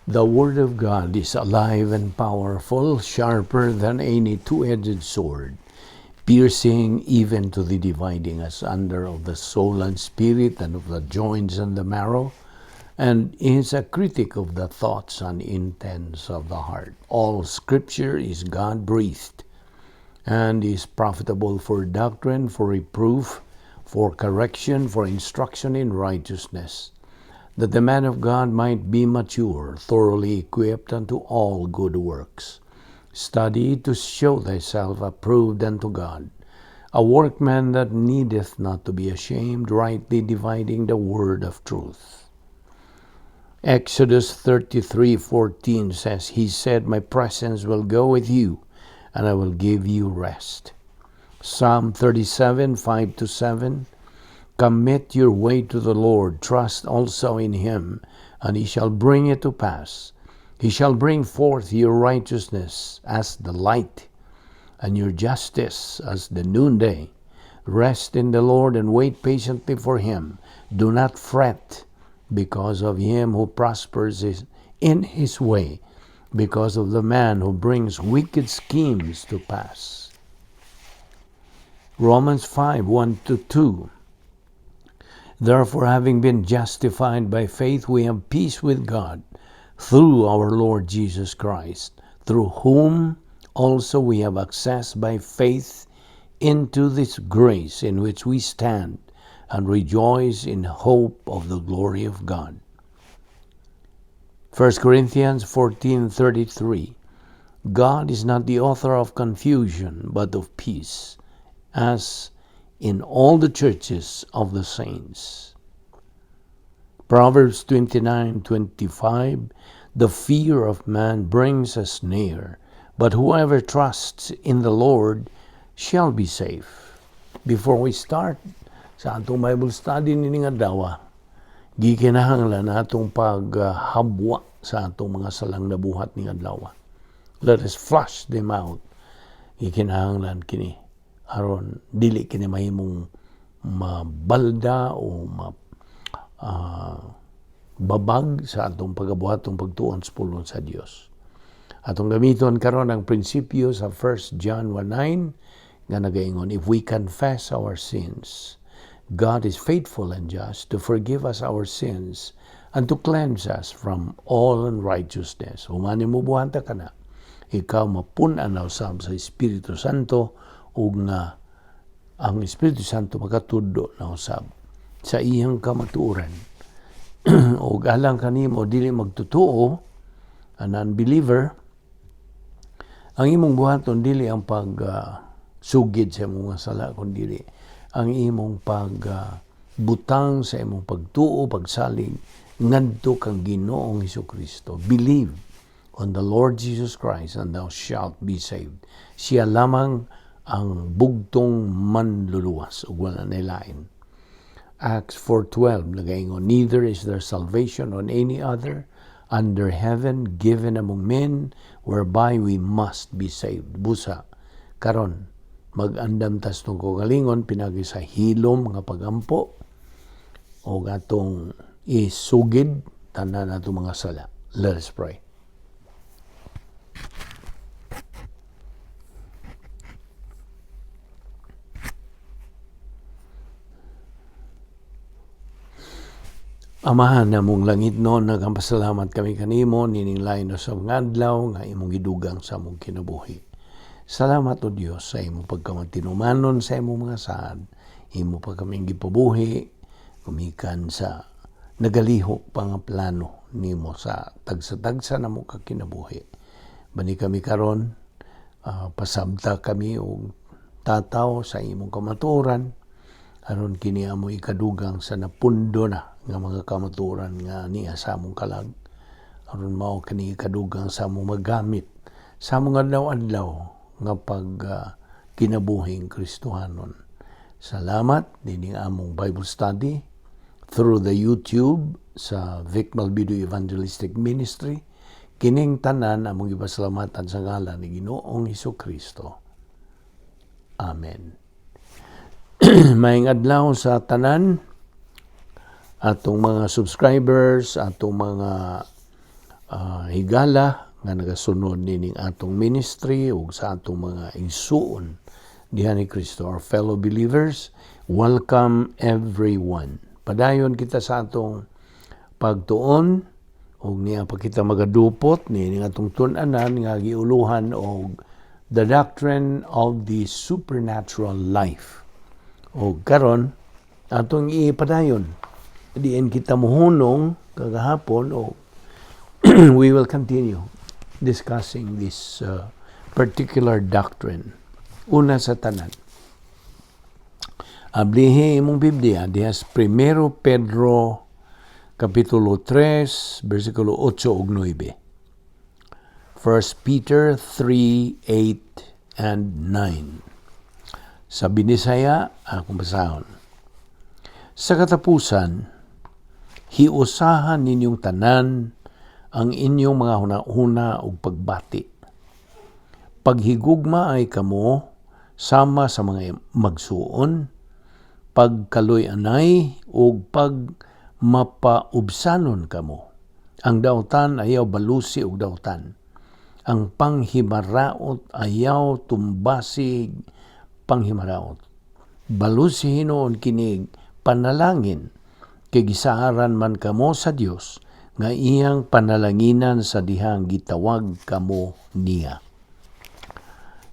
The Word of God is alive and powerful, sharper than any two-edged sword, piercing even to the dividing asunder of the soul and spirit and of the joints and the marrow, and is a critic of the thoughts and intents of the heart. All Scripture is God-breathed and is profitable for doctrine, for reproof, for correction, for instruction in righteousness, that the man of God might be mature, thoroughly equipped unto all good works. Study to show thyself approved unto God, a workman that needeth not to be ashamed, rightly dividing the word of truth. Exodus 33:14 says, He said, "My presence will go with you, and I will give you rest." Psalm 37:5-7, "Commit your way to the Lord, trust also in Him, and He shall bring it to pass. He shall bring forth your righteousness as the light, and your justice as the noonday. Rest in the Lord and wait patiently for Him. Do not fret because of him who prospers in his way, because of the man who brings wicked schemes to pass." Romans 5:1-2. "Therefore, having been justified by faith, we have peace with God through our Lord Jesus Christ, through whom also we have access by faith into this grace in which we stand and rejoice in hope of the glory of God." 1 Corinthians 14:33, "God is not the author of confusion, but of peace, as in all the churches of the saints." Proverbs 29:25, "The fear of man brings a snare, but whoever trusts in the Lord shall be safe." Before we start sa atong Bible study nining adlaw, gikinahanglan atong paghabwa sa atong mga salang nabuhat ning adlaw. Let us flush them out. Gikinahanglan kini aron dili kini mahimong mabalda o babag sa atong pagabuhatong pagtuon sa pulong sa Dios. Atong gamiton karon ang prinsipyo sa 1 John 1:9 nga nagaingon, "If we confess our sins, God is faithful and just to forgive us our sins and to cleanse us from all unrighteousness." Human nimo buhata kana, ikaw mapun-an na usab sa Espiritu Santo ug nga ang Espiritu Santo makatudlo na usab sa iyang kamatuoran. Ug alang kanimo dili magtotoo, an unbeliever, ang imong buhaton dili ang pag sugid sa imong mga sala, kundi ang imong pag butang sa imong pagtuo, pagsalig ngadto kang Ginoong Hesukristo. Believe on the Lord Jesus Christ and thou shalt be saved. Siya lamang ang bugtong manluluwas ug wala nay lain. Acts 4:12 nagaingon, "Neither is there salvation on any other under heaven given among men whereby we must be saved." Busa karon mag-andam tas atong kaugalingon pinagi sa hilom nga pagampo o atong isugid tanan atong mga sala. Let us pray. Amahan namong langitnon, nagpasalamat kami kanimo nining lain sa mga adlaw nga imong gidugang sa among kinabuhi. Salamat, O Dios, sa imong pagkamatinumanon sa imong mga saad. Imo pa kaming gipabuhi gumikan sa nagalihok pa nga plano nimo sa tagsa-tagsa namo ka kinabuhi. Bani kami karon, pasabta kami og tataw sa imong kamatuoran aron kini amo ikadugang sa napundo na nga mga kamatuoran nga niya sa among kalag, aron mao kini ikadugang sa among magamit sa among adlaw-adlaw nga pag kinabuhing Kristohanon. Salamat nining among Bible study through the YouTube sa Vic Malbido Evangelistic Ministry. Kining tanan among gipasalamatan sa ngalan ni Ginoong Hesukristo. Amen. Maayong adlaw sa tanan atong mga subscribers, atong mga higala nga nagasunod nining atong ministry ug sa atong mga igsuon diha ni Kristo, our fellow believers. Welcome, everyone. Padayon kita sa atong pagtuon ug niya pa kita magadupot nining atong tun-anan nga giuluhan og The Doctrine of the Supernatural Life. O karon atong ipadayon diin kita mohunong kagahapon o we will continue discussing this particular doctrine. Una sa tanan, ablihi imong Biblia diha sa Primero Pedro Kapitulo 3, versikulo 8 ug 9. 1 Peter 3, 8 and 9. Sa Binisaya, akong basahon. "Sa katapusan, hiusahan ninyong tanan ang inyong mga huna-huna ug pagbati. Paghigugma ay kamo sama sa mga magsuon, pagkaluy-anay ug pag mapaubsanon kamo. Ang dautan ayaw balusi og dautan. Ang panghimaraot ayaw tumbasi panghimaraot. Balusi hinuon kinig panalangin kay gisaaran man kamo sa Dios nga iyang panalanginan sa dihang gitawag kamo niya."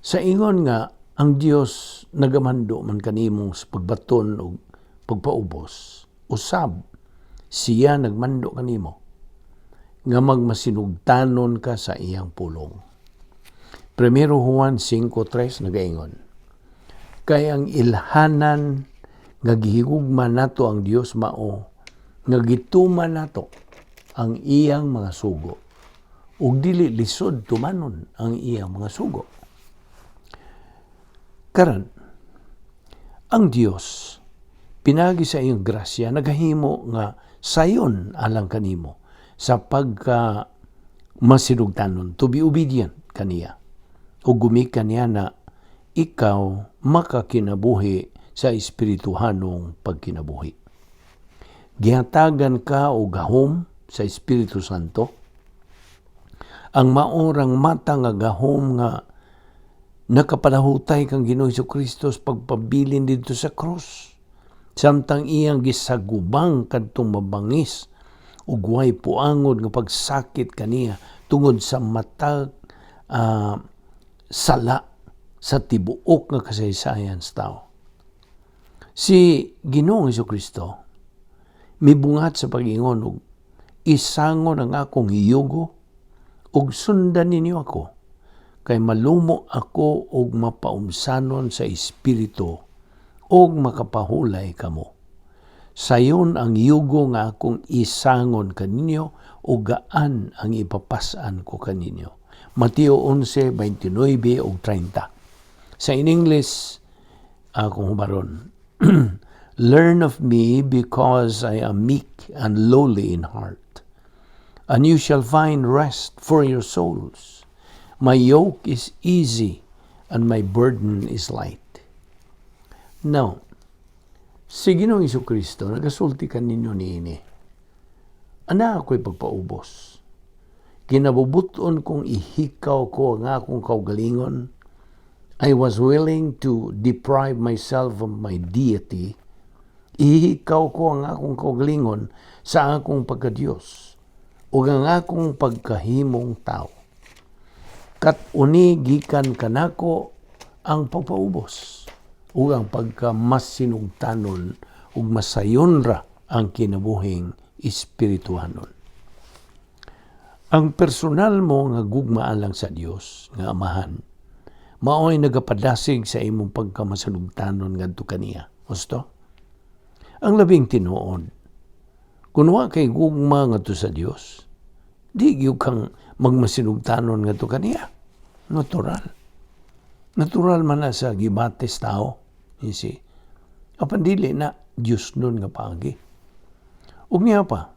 Sa ingon nga ang Dios nagamando man kanimo sa pagbaton og pagpaubos, usab siya nagmando kanimo nga magmasinugtanon ka sa iyang pulong. Primero Juan 5:3 nagaingon, "Kay ang ilhanan nga gihigugma nato ang Dios mao nga gituman nato ang iyang mga sugo. Ug dili lisod tumanon ang iyang mga sugo." Karon, ang Dios pinagi sa iyang grasya nagahimo nga sayon alang kanimo sa pagka masinugtanon, to be obedient kaniya. Ug gumikan niya na ikaw makakinabuhi sa espirituhanong pagkinabuhi. Gihatagan ka og gahom sa Espiritu Santo. Ang maorang mata nga gahom nga nakapalahutay kang Ginoo Kristo sa pagpabilin dito sa krus. Samtang iyang gisagubang kadtong mabangis ug way puangod nga pagsakit kaniya tungod sa matag sala sa tibuok nga kasaysayan sa tao. Si Ginoong Kristo mibungat sa pag-ingon og "Isangon ang akong yugo ug sundan ninyo ako, kay malumo ako ug mapaumsanon sa espiritu, ug makapahulay kamo. Sayon ang yugo nga akong isangon kaninyo ug gaan ang ipapas-an ko kaninyo." Mateo 11:29 ug 30. Sa in English, akong hubaron. "Learn of me, because I am meek and lowly in heart, and you shall find rest for your souls. My yoke is easy and my burden is light." Now, si Ginoong Kristo nagasulti kaninyo niini. "Ana ako'y pagpaubos. Kinabubuton kong ihikaw ko ang akong kaugalingon. I was willing to deprive myself of my deity. Ihikaw ko ang akong kaugalingon sa akong pagkadiyos ug ang akong pagkahimong tao. Kat-uni gikan kanako ang pagpaubos ug ang pagkamasinugtanon ug masayon ra ang kinabuhing espirituhanon." Ang personal mo nga gugma alang sa Dios nga Amahan mao'y nagapadasig sa imong pagkamasinugtanon ngadto kaniya. Husto? Ang labing tinuod, kung wa kay gugma ngadto sa Dios, di gyud kang magmasinugtanon ngadto kaniya. Natural. Natural man na sa gibates tao. You see? Apan dili na Diyos nun nga paagi. Ug niya pa,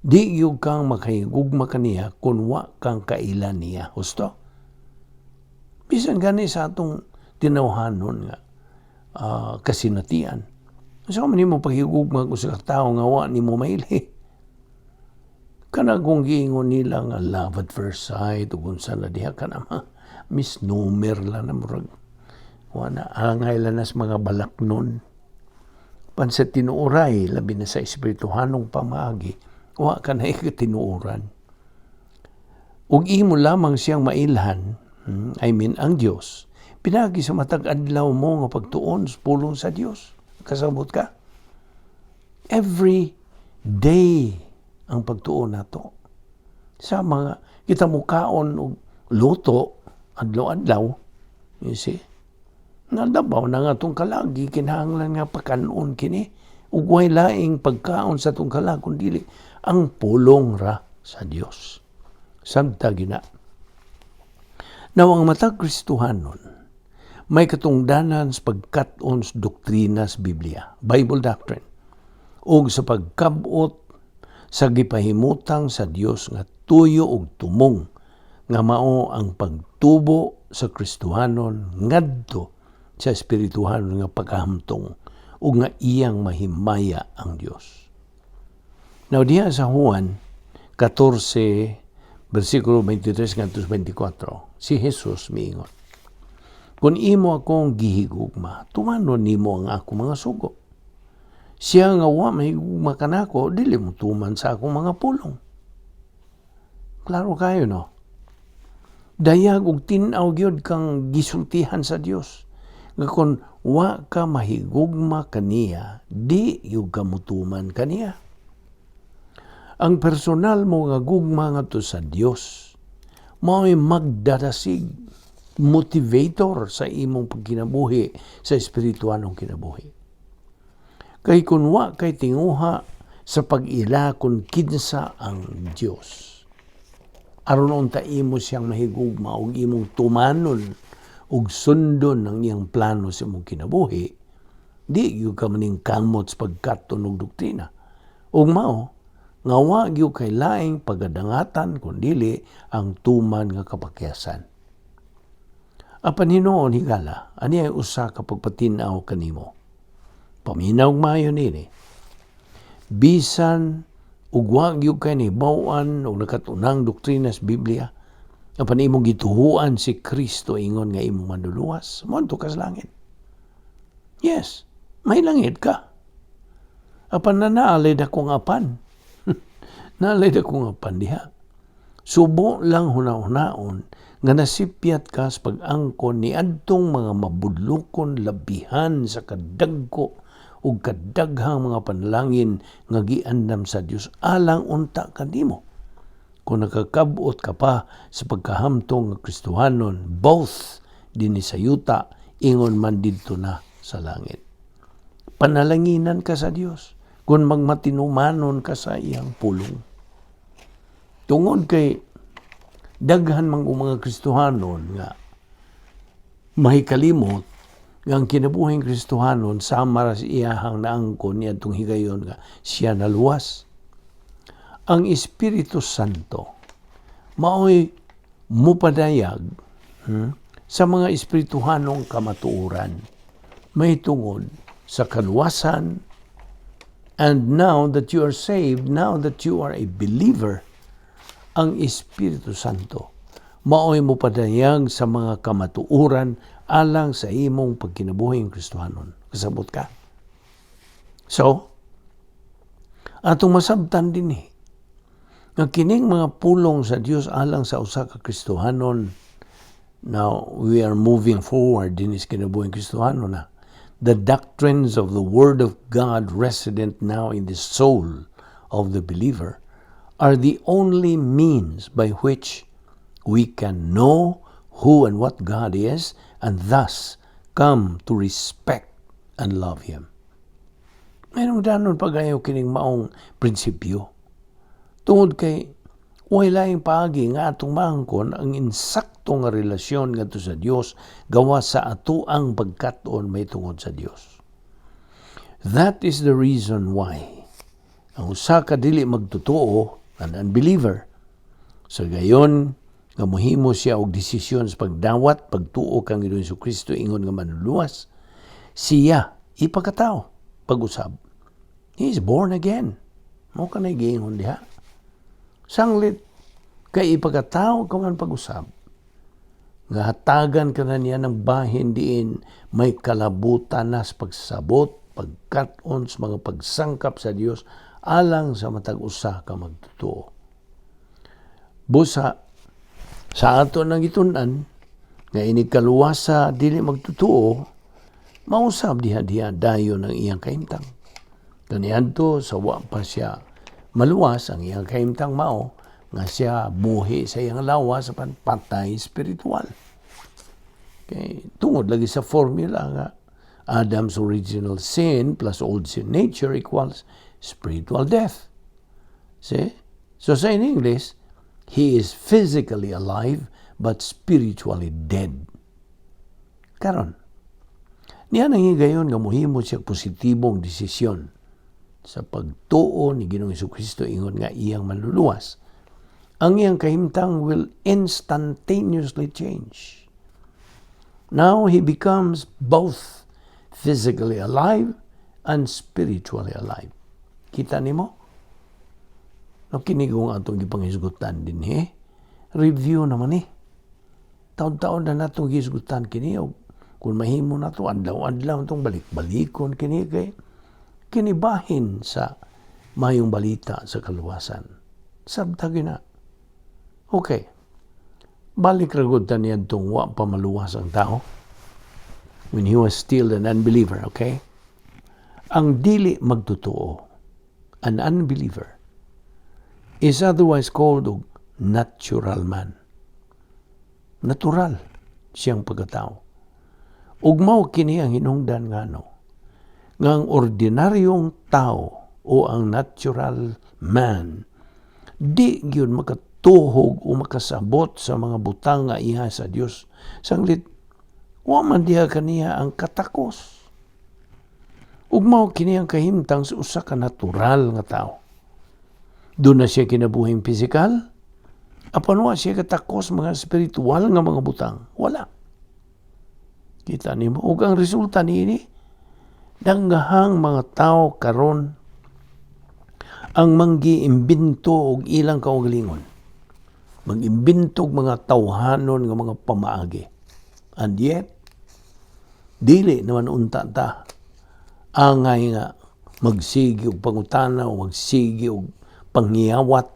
di gyud kang makahigugma kaniya kung wa kang kaila niya. Husto? Bisan gani sa atong tinawhanon nga kasinatian. Sa man nimo paghigugma kung sa tao nga wa nimo maili? Kana kung giingon nila nga love at first sight ug unsa na diha, kana mga misnomer lang na, murag wala, angay lang nas mga balaknon. Pan sa tinuoray, labi na sa espirituhanong pamaagi, wa ka na tinuoran. Ug imo lamang siyang mailhan, I mean ang Dios, pinagi sa matag adlaw mo nga pagtuon sa pulong sa Dios. Kasabot ka? Every day ang pagtuon nato. Sa mga kita mukaon og luto adlaw-adlaw, you see? Nadabaw na nga atong kalag, kinahanglan nga pakanon kini. Ug way laing pagkaon sa atong kalag kun dili ang pulong ra sa Dios. Samta gina. Now, ang matag Kristohanon, may katungdanan sa pagkat-on sa doktrina sa Biblia, Bible doctrine, ug sa pagkabot sa gipahimutang sa Dios nga tuyo ug tumong nga mao ang pagtubo sa Kristohanon ngadto sa espirituhanon nga pagkahamtong ug nga iyang mahimaya ang Dios. Now, diha sa Juan 14 versikulo 23 ngadto 24, si Jesus miingon, "Kung imo akong gihigugma, tumanon nimo ang akong mga sugo. Siya nga wa mahigugma kanako, dili mo tuman sa akong mga pulong." Klaro kayo, no? Dayag ug tin-aw gyud kang gisultihan sa Dios. Nga kung wa ka mahigugma kaniya, di gyud ka mutuman kaniya. Ang personal mo nga gugma ngadto sa Dios mao'y magdadasig, motivator sa imong pagkinabuhi sa espiritualong kinabuhi. Kay kung wa kay tinguha sa pag-ila kung kinsa ang Dios, aron unta imo siyang mahigugma ug imong tumanon ug sundon ang iyang plano sa imong kinabuhi, di gyud ka maningkamot sa pagkaton og doktrina. Ug mao nga wa gyud kay laing pagadangatan kun dili ang tuman nga kapakyasan. Apan hinuon, higala, ani ay usa ka pagpatin-aw kanimo. Paminaw maayo nini. Bisan ug wa gyud kay nahibaw-an og nakatunang doktrina sa Biblia, apan imong gituhuan si Kristo ingon nga imong manluluwas, moadto ka sa langit. Yes, may langit ka. Apan na naalay akong apan. Naalay akong apan diha. Subo lang huna-hunaon nga nasipyat ka sa pag-angkon ni adtong mga mabudlokon labihan sa kadagko ug kadaghang mga panalangin nga giandam sa Dios alang unta kanimo. Kung nakakabot ka pa sa pagkahamtong nga Kristohanon, both dinhi sa yuta ingon man didto na sa langit. Panalanginan ka sa Dios kung magmatinumanon ka sa iyang pulong. Tungod kay daghan mang mga Kristohanon nga mahikalimot nga ang kinabuhing Kristohanon sama ra sa iyahang naangkon niadtong higayon nga siya naluwas. Ang Espiritu Santo maoy mupadayag sa mga espirituhanong kamatuoran may tungod sa kaluwasan. And now that you are saved, now that you are a believer, ang Espiritu Santo maoy mopadayag sa mga kamatuoran alang sa imong pagkinabuhing Kristohanon. Kasabot ka? So, atong masabtan din eh, nga kining mga pulong sa Dios alang sa usa ka Kristohanon, now we are moving forward din is kinabuhing Kristohanon na. The doctrines of the Word of God resident now in the soul of the believer are the only means by which we can know who and what God is and thus come to respect and love Him. Mayroong danon pagayo kining maong prinsipyo. Tungod kay way laing paagi nga atong maangkon ang insakto nga relasyon ngadto sa Dios gawas sa ato ang pagkat-on may tungod sa Dios. That is the reason why ang usa ka dili magtotoo, an unbeliever, sa gayon nga mohimo siya og desisyon sa pagdawat pagtuo kang Ginoong Kristo ingon nga manluluwas, siya ipakatao pag-usab. He is born again. Mao kanay giingon diha. Sanglit, kay ipagkatao ka man pag-usab, nga hatagan ka na niya ng bahin diin may kalabutan na sa pagsabot, pagkat-on sa mga pagsangkap sa Dios alang sa matag usa ka magtotoo. Busa sa ato nang gitun-an nga inig kaluwas sa dili magtotoo, mausab diha diha dayon ang iyang kahimtang. Kaniadto sa wa pa siya maluwas, ang iyang kahimtang mao nga siya buhi sa iyang lawas apan patay spiritual. Kay tungod lagi sa formula nga Adam's original sin plus old sin nature equals spiritual death. See? So sa in English, he is physically alive but spiritually dead. Karon, niya nang higayon nga mohimo siya positibong desisyon sa pagtuo ni Ginoong Kristo ingon nga iyang manluluwas. Ang iyang kahimtang will instantaneously change. Now he becomes both physically alive and spiritually alive. Kita nimo? No, kini kung atong gipanghisgutan dinhi. Review naman eh. Taon-taon na natong hisgutan kini og kung mahimo nato adlaw-adlaw itong balik-balikon kini kay kinibahin sa mayong balita sa kaluwasan. Sabta gina. Okay. Balik ra gud ta niadtong wa pa maluwas ang tao. When he was still an unbeliever, okay? Ang dili magtotoo, an unbeliever, is otherwise called og natural man. Natural siyang pagkatao. Ug mao kini ang hinungdan ngano nga ang ordinaryong tao o ang natural man di gyud makatuhog o makasabot sa mga butang nga iya sa Dios. Sanglit wa man diha kaniya ang katakos. Ug mao kini ang kahimtang sa usa ka natural nga tao. Duna siya kinabuhing pisikal, apan wa siya katakos mga spiritual nga mga butang. Wala. Kita nimo ug ang resulta niini, daghang mga tao karon ang manggi-imbento og ilang kaugalingon. Mag-imbento og mga tawhanon nga mga pamaagi. And yet, dili naman unta ta angay nga magsigi og pangutana o magsigi og pangyawat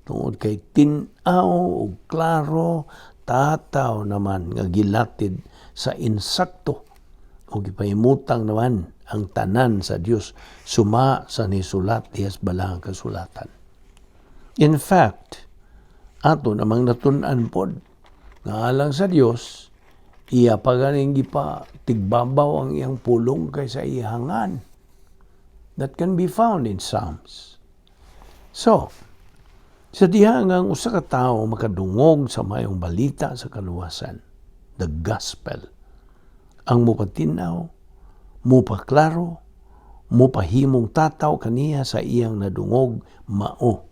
tungod kay tin-aw og klaro tataw naman nga gilatid sa insakto o gipahimutang naman ang tanan sa Dios suma sa nisulat diha sa balahang kasulatan. In fact, ato namang natun-an pod nga alang sa Dios, iya pa ganing gipa tigbabaw ang iyang pulong kaysa ihangan that can be found in Psalms. So, sa diha nga ang usa ka tawo makadungog sa mayong balita sa kaluwasan, the gospel, ang mupatinaw, mupaklaro, mupahimong tataw kaniya sa iyang nadungog mao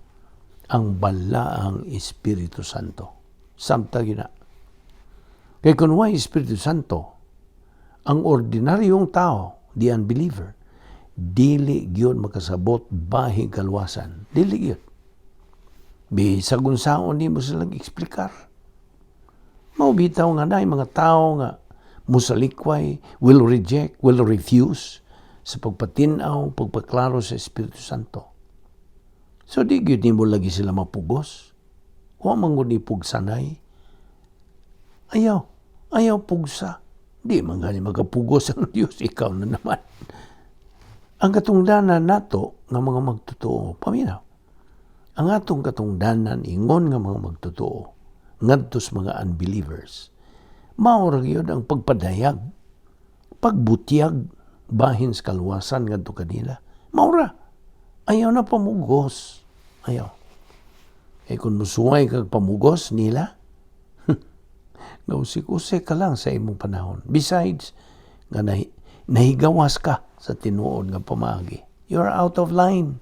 ang balaang Espiritu Santo. Samta gina. Kay kung way Espiritu Santo, ang ordinaryong tao, the unbeliever, dili gyud makasabot bahing kaluwasan. Dili gyud. Bisag unsaon nimo silang eksplikar. Mao bitaw nga naay mga tao nga musalikway, will reject, will refuse sa pagpatinaw, pagpaklaro sa Espiritu Santo. So di gyud nimo lagi sila mapugos. Wa man gud ni pugsanay. Ayaw, ayaw pugsa. Di man gani magapugos ang Dios, ikaw na naman. Ang katungdanan nato nga mga magtotoo, paminaw. Ang atong katungdanan ingon nga mga magtotoo ngadto sa mga unbelievers. Mao ra gyud ang pagpadayag, pagbutyag bahin sa kaluwasan ngadto kanila. Mao ra. Ayaw na pamugos. Ayaw. Eh kung musuway kag pamugos nila, gausik-usik ka lang sa imong panahon. Besides, nga nahigawas ka sa tinuod nga pamaagi. You're out of line.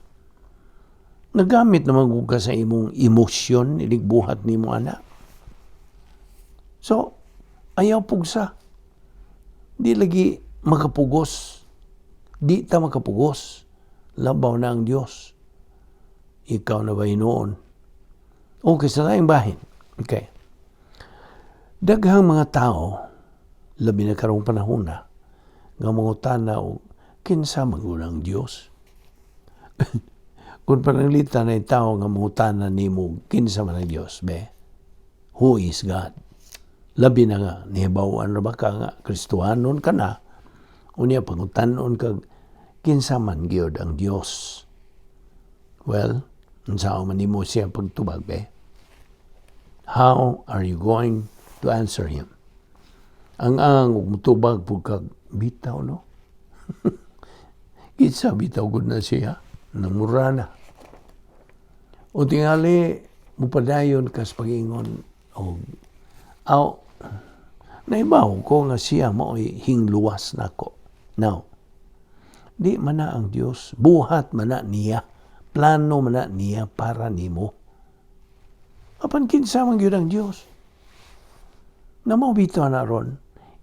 Nagamit naman ka sa imong emosyon, iligbuhat nimo ana. So, ayaw pugsa. Di lagi makapugos. Di ta makapugos. Labaw na ang Dios. Ikaw na ba hinuon? Okay, sa laing bahin. Okay. Daghang mga tao, labi na karong panahon na, nga mangutana og kinsa man ang Dios. Kung pananglitan naay tao nga mangutana nimo kinsa man ang Dios, be? Who is God? Labi na nga, nihibaw-an ra ba ka nga Kristohanon ka na, unya pangutan-on kag kinsa man gyud ang Dios. Well, unsaon man nimo siya pagtubag, be? How are you going to answer him? Ang ug mutubag pud kag bitaw, no? Kinsa bitaw gud na siya, namura na. O tingali mupadayon kas pag-ingon og aw, naibaw ko nga siya mao'y hingluwas nako. Now, di man na ang Dios, buhat man na niya, plano man na niya para nimo. Apan kinsa man gyud ang Dios? Namo bitaw na ron,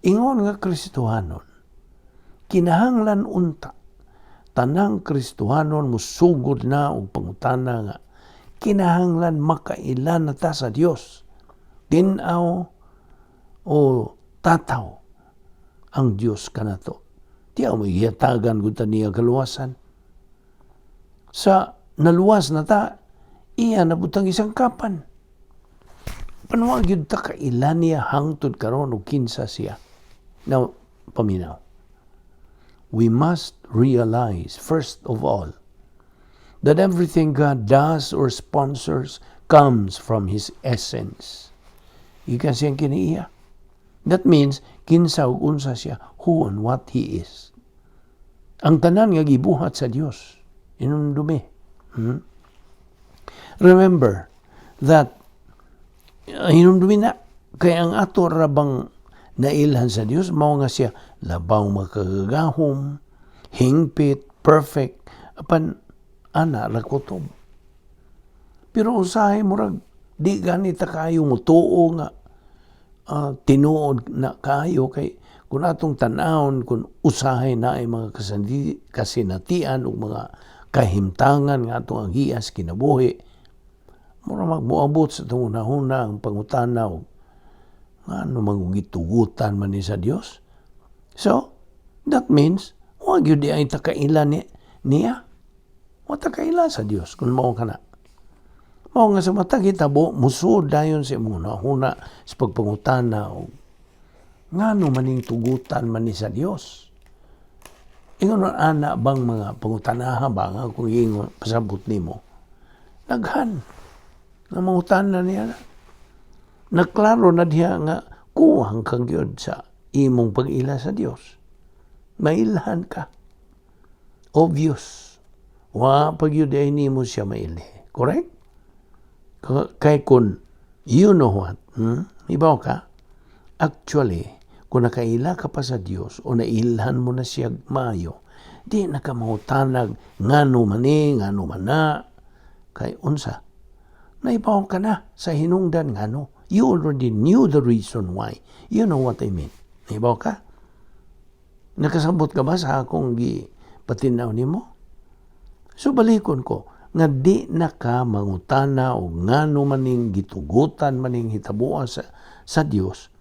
ingon nga Kristohanon, kinahanglan unta tanang Kristohanon musugod na og pangutana nga kinahanglan makaila na ta sa Dios. Tin-aw o tataw ang Dios kanato. Tiyaw mo gihatagan gud ta niya kaluwasan. Sa naluwas na ta, iya na pud tang gisangkapan. Apan wa gyud ta kaila niya hangtod karon og kinsa siya. Now, paminaw. We must realize, first of all, that everything God does or sponsors comes from His essence. Gikan siyang kinaiya. That means, kinsa ug unsa siya, who and what He is. Ang tanan nga gibuhat sa Dios, inumdumi. Remember that hinumdumi na kay ang ato ra bang nailhan sa Dios mao nga siya labaw makagagahom, hingpit, perfect, apan ana ra kutob. Pero usahay murag di gani ta kaayo mutuo nga tinuod na kaayo kay kung atong tan-awon kung usahay na ay mga kasinatian ug mga kahimtangan nga atong agian sa kinabuhi, mura magmuabot sa atong hunahuna ang pangutana og ngano man gitugutan man ni sa Dios. So, that means wa gyud diay ta kaila ni niya. Wa ta kaila sa Dios kung mao kana. Mao nga sa matag hitabo musud dayon sa imong hunahuna sa pagpangutana og ngano maning tugutan man ni sa Dios. Ingon ana bang mga pangutanaha ba nga kung ingon pasabot nimo? Daghan nga mangutana niya na. Naklaro na diha nga kuwang kang gyud sa imong pag-ila sa Dios. Mailhan ka. Obvious. Wa pa gyud ay nimo siya mailhi. Correct? Kay kung you know what, Ibaw ka? Actually, kung nakaila ka pa sa Dios o nailhan mo na siya maayo, di na ka mangutanag ngano man ni, ngano man na, kay unsa? Naibaw ka na sa hinungdan ngano. You already knew the reason why. You know what I mean. Naibaw ka? Nakasabot ka ba sa akong gipatinaw nimo? So balikon ko, nga di na ka mangutana o ngano maning gitugutan maning hitabuan sa Dios.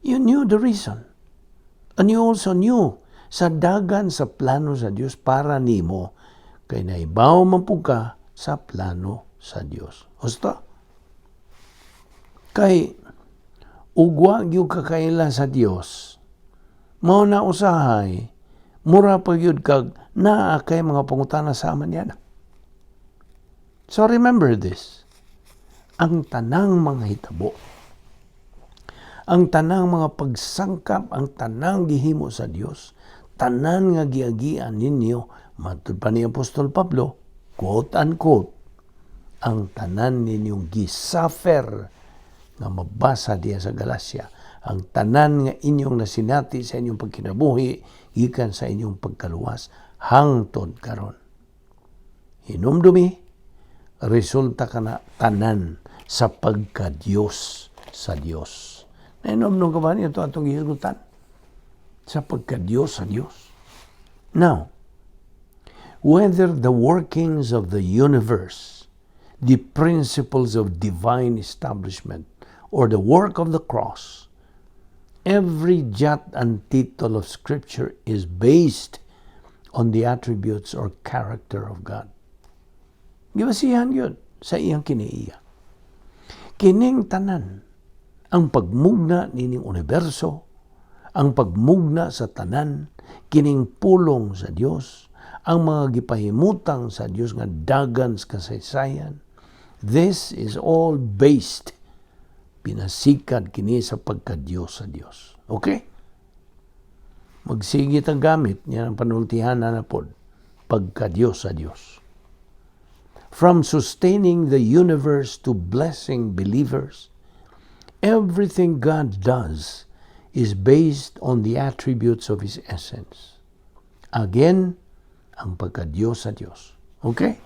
You knew the reason. And you also knew sa dagan sa plano sa Dios para nimo kay naibaw man pud ka sa plano sa Dios. Husto? Kay ug wa gyud ka kaila sa Dios, mao na usahay mura pa gyud kag naa kay mga pangutana sa ama niya. So remember this. Ang tanang mga hitabo, ang tanang mga pagsangkap, ang tanang gihimo sa Dios, tanan nga giagian ninyo, matud pa ni Apostol Pablo, quote unquote, ang tanan ninyong gisuffer nga mabasa diya sa Galacia, ang tanan nga inyong nasinati sa inyong pagkinabuhi, gikan sa inyong pagkaluwas, hangtod karon. Hinumdumi, resulta kana tanan sa pagka-Diyos sa Dios. Nahinomdom ka ba niyo ito atong gihisgutan? Sa pagka-Diyos sa Dios. Now, whether the workings of the universe the principles of divine establishment or the work of the cross. Every jot and tittle of Scripture is based on the attributes or character of God. Gibasihan gyud sa iyang kinaiya. Kining tanan, ang pagmugna nining universo, ang pagmugna sa tanan, kining pulong sa Dios, ang mga gipahimutang sa Dios nga dagan sa kasaysayan, this is all based, pinasikad kini sa pagka-Diyos sa Dios. Okay? Magsige ang gamit niya ng panultihan na pod, pagka-Diyos sa Dios. From sustaining the universe to blessing believers, everything God does is based on the attributes of His essence. Again, ang pagka-Diyos sa Diyos. Okay?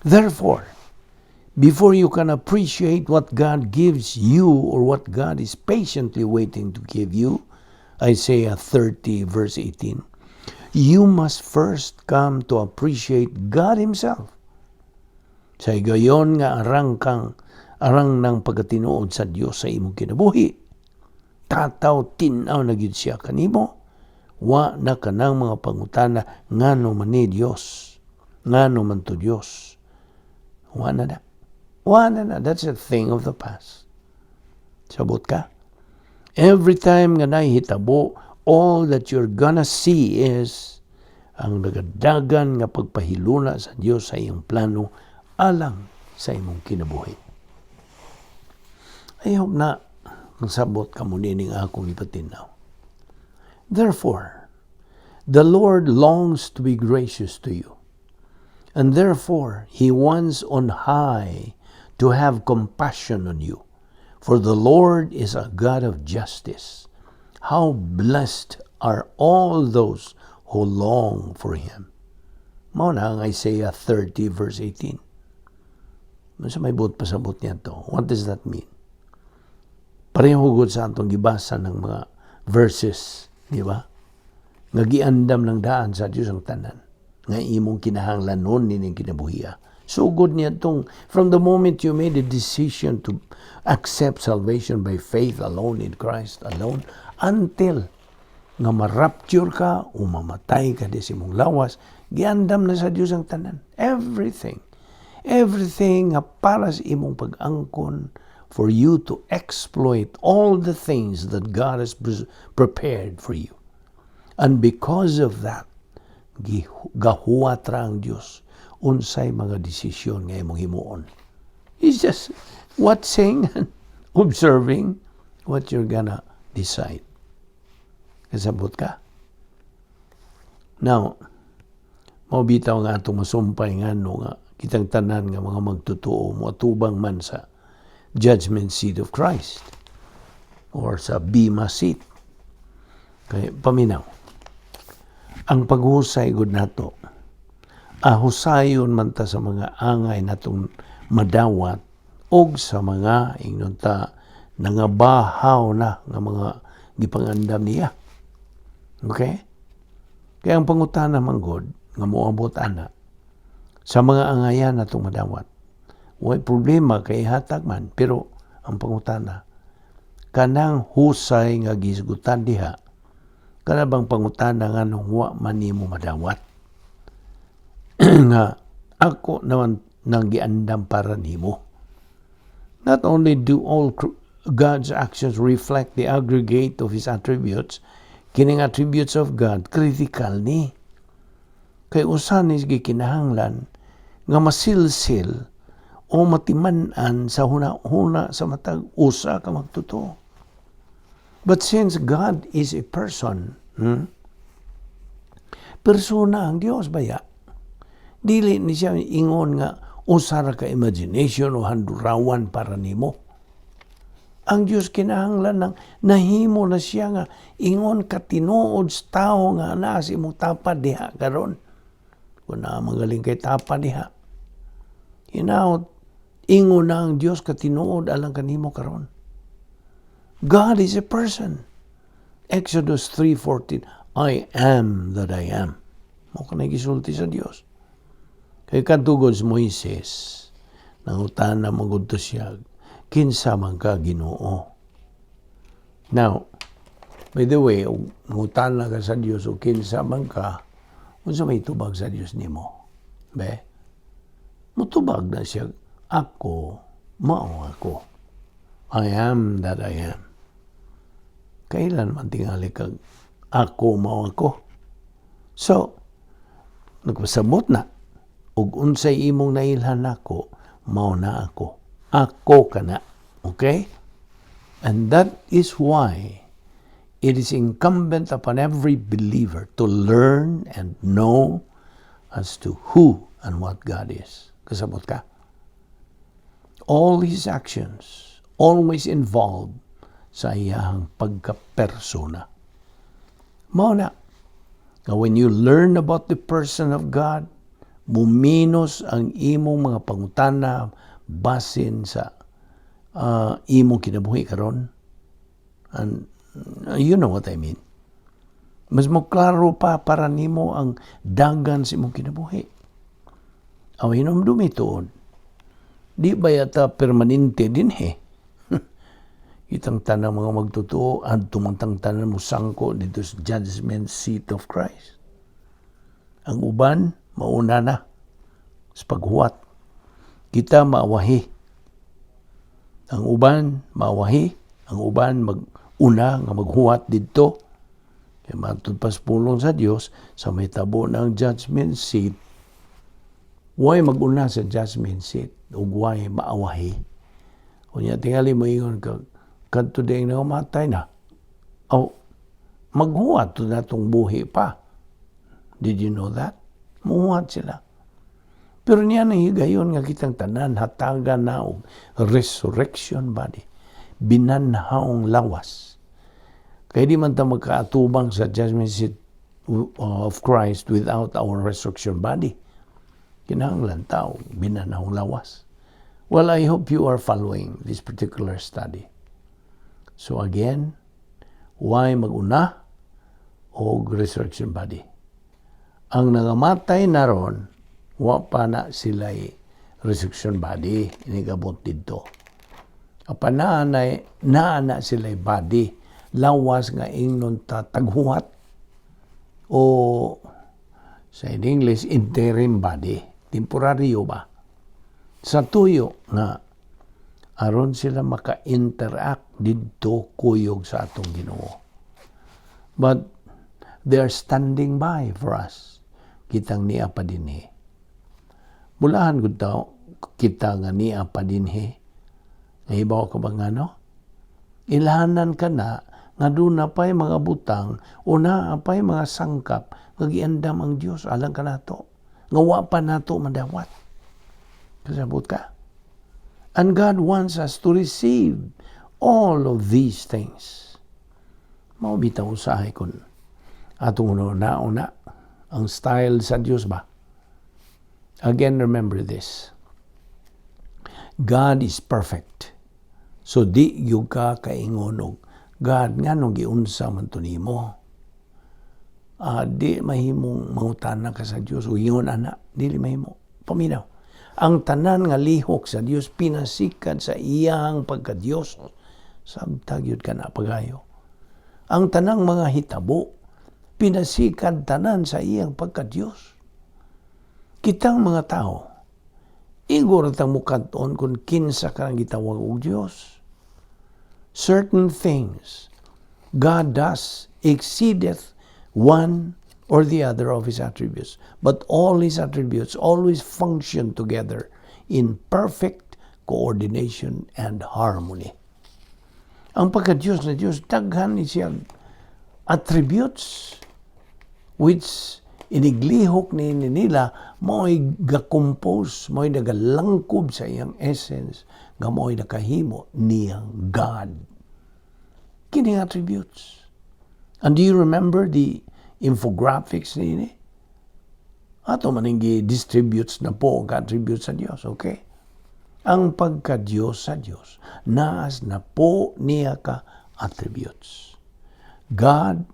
Therefore, before you can appreciate what God gives you or what God is patiently waiting to give you, Isaiah 30 verse 18, you must first come to appreciate God Himself. Sa higayon nga arang kang arang ng pagkatinuod sa Dios sa imong kinabuhi, tataw tin-aw na gyud siya kanimo, wa na kanang mga pangutana, "Ngano man ni Dios? Ngano man to Dios?" Wa na na. Wa na na. That's a thing of the past. Sabot ka? Every time nga nahitabo, all that you're gonna see is ang nagadagan nga pagpahiluna sa Dios sa iyang plano alang sa imong kinabuhi. I hope na sabot ka mo nining akong ipatinaw. Therefore, the Lord longs to be gracious to you. And therefore, He wants on high to have compassion on you. For the Lord is a God of justice. How blessed are all those who long for Him. Mao na ang Isaiah 30 verse 18. Sa may buot pasabot niya to. What does that mean? Pareho gud sa atong gibasa ng mga verses, di ba? Nga giandam ng daan sa Dios ang tanan nga imong kinahanglanon nining kinabuhiya. Sugod niya tong from the moment you made a decision to accept salvation by faith alone in Christ alone until nga ma-rapture ka o mamatay ka di sa imong lawas, giandam na sa Dios ang tanan. Everything. Everything nga para sa imong pag-angkon for you to exploit all the things that God has prepared for you. And because of that, gahuwat ra ang Dios unsay mga desisyon nga imong himuon. He's just watching and observing what you're gonna decide. Kasabot ka? Now, mao bitaw nga atong masumpay nga no nga kitang tanan nga mga magtutuo mo atubang man sa judgment seat of Christ or sa bima seat. Kay paminaw. Ang paghusay gud nato, ahusayon man ta sa mga angay natong madawat og sa mga ingnon ta nangabahaw na nga mga gipangandam niya. Okay? Kaya ang pangutana man gud nga moabot ana sa mga angayan natong madawat. Way problema kay hatag man, pero ang pangutana, kanang husay nga gisgutan diha, kana bang pangutana nga nung wa man nimo madawat nga ako naman nang giandam para nimo? Not only do all God's actions reflect the aggregate of His attributes, kining attributes of God, critical ni. Kay usa ni gikinahanglan nga masilsil o matiman-an sa huna-huna sa matag usa ka magtotoo. But since God is a person, Persona ang Dios baya. Dili ni siya ingon nga usa ra ka imagination o handurawan para nimo. Ang Dios kinahanglan ng nahimo na siya nga ingon katinuod sa tao nga naa sa imong tapad diha karon. Kung naa magaling kay tapad diha. Hinaot ingon na ang Dios katinuod alang kanimo karon. God is a person. Exodus 3:14, "I am that I am." Mao kanay gisulti sa Dios. Kay kadtugod si Moises, Nangutana man gud to siya, "Kinsa man ka, Ginoo?" Now, by the way, ngutana ka sa Dios o kinsa man ka, unsa may tubag sa Dios nimo? Be? Mutubag na siya, "Ako, mao ako. I am that I am." Kailan man tingali kag "Ako mao ako"? So, nagpasabot na, ug unsay imong nailhan nako, mao na ako. Ako kana. Okay? And that is why it is incumbent upon every believer to learn and know as to who and what God is. Kasabot ka? All His actions always involved sa iyang pagka-persona. Mao na. Nga when you learn about the person of God, muminos ang imong mga pangutana basin sa imong kinabuhi karon. And you know what I mean. Mas mo klaro pa para nimo ang dagan sa imong kinabuhi. Aw hinumdumi tuod. Di ba yata permanente dinhi? Itang tanang mga magtotoo, adto man tang tanan mo sangko dito sa judgment seat of Christ. Ang uban, mauna na sa paghuwat. Kita maawahi. Ang uban, maawahi. Ang uban, mag-una nga maghuwat didto. Kaya matud pa sa pulong sa Dios sa may tabo ng judgment seat, way mag-una sa judgment seat ug way maawahi. Unya tingali moingon ka, kadto ding namatay na. Aw, maghuwat to natong buhi pa. Did you know that? Muhuwat sila. Pero niya nang higayon nga kitang tanan hatagan na og resurrection body. Binanhaong lawas. Kaya di man ta magkaatubang sa judgment seat of Christ without our resurrection body. Kinahanglan ta og binanhaong lawas. Well, I hope you are following this particular study. So again, why maguna og resurrection body? Ang nangamatay na ron, wa pa na sila resurrection body inigabot didto. Apan naa na sila body, lawas nga ingnon ta taghuwat o sa in English interim body, temporaryo ba? Sa tuyo nga aron sila maka-interact didto kuyog sa atong Ginoo. But they are standing by for us. Kitang nia pa dinhi. Mulahan gud tao kita nga nia pa dinhi. Nahibaw ka ba nga no? Ilhanan ka na nga duna pa'y mga butang o naa pa'y mga sangkap nga giandam ang Dios alang kanato. Nga wa pa nato madawat. Kasabot ka? And God wants us to receive all of these things. Mao bitaw usahay kun atong una-una ang style sa Dios ba? Again, remember this. God is perfect. So di gyud ka kaingon og, "God, nganong giunsa man to nimo?" Di mahimong mangutana ka sa Dios o ingon ana, dili mahimo. Paminaw. Ang tanan nga lihok sa Dios pinasikad sa iyang pagka-Dios. Sabta gyud ka na pagayo. Ang tanang mga hitabo pinasikad tanan sa iyang pagka-Dios. Kitang mga tao, igor tang mukat-on kung kinsa ka ang gitawag og Dios. Certain things God does exceedeth one or the other of His attributes. But all His attributes always function together in perfect coordination and harmony. Ang pagka-Diyos na Diyos, daghan ni siya attributes which iniglihok ni nila mao'y ga-compose, mao'y nagalangkob sa iyang essence, nga mao'y nakahimo niyang God. Kining attributes. And do you remember the infographics nini? Ato maning distributes na po ang attributes sa Dios, okay? Ang pagka-Diyos sa Dios, naas na po niya ka attributes. God,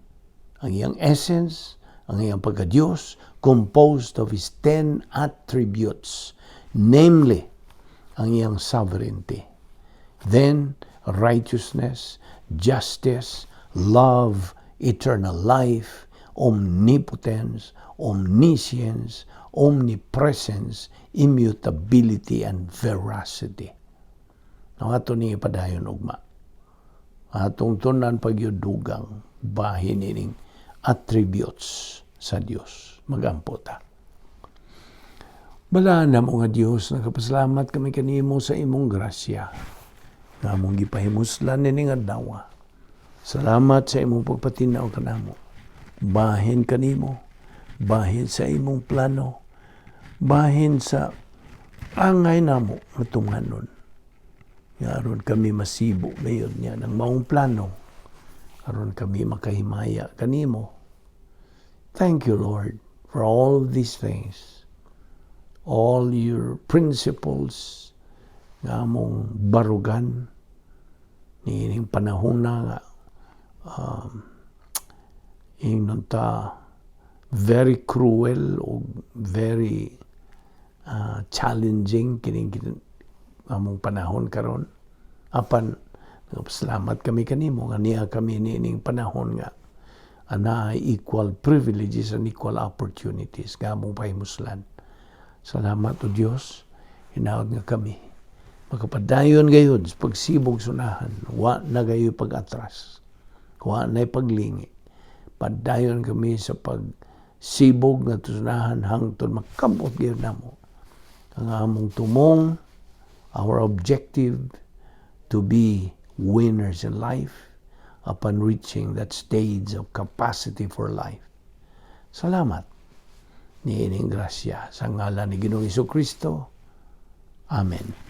ang iyang essence, ang iyang pagka-Diyos, composed of His 10 attributes. Namely, Ang iyang sovereignty. Then, righteousness, justice, love, eternal life, omnipotence, omniscience, omnipresence, immutability, and veracity. Ang ato ni ipadayon ugma. Atong tun-an pa gyud dugang bahin ining attributes sa Dios. Magampo ta. Balaan namo nga Dios, nagapasalamat kami kanimo sa imong grasya nga among gipahimuslan nining adlaw. Salamat sa imong pagpatinaw kanamo. Bahin kanimo, bahin sa imong plano, bahin sa angay namo nga tunghanon. Nga aron kami masibo gayud niya ng maong plano, aron kami makahimaya kanimo. Thank you, Lord, for all of these things. All your principles nga among barugan niining panahon na nga ingnon ta very cruel o very challenging kining among panahon karon. Apan nagpasalamat kami kanimo nga niya kami niining panahon nga ana equal privileges and equal opportunities nga among pahimuslan. Salamat, O Dios. Hinaot nga kami makapadayon gayud sa pagsibog sunahan. Wa na gayoy pag-atras. Wa na paglingi. Padayon kami sa pagsibog nga sunahan hangtod makamot gayud namo ang among tumong, our objective to be winners in life upon reaching that stage of capacity for life. Salamat niining grasya sa ngalan ni Ginoong Kristo. Amen.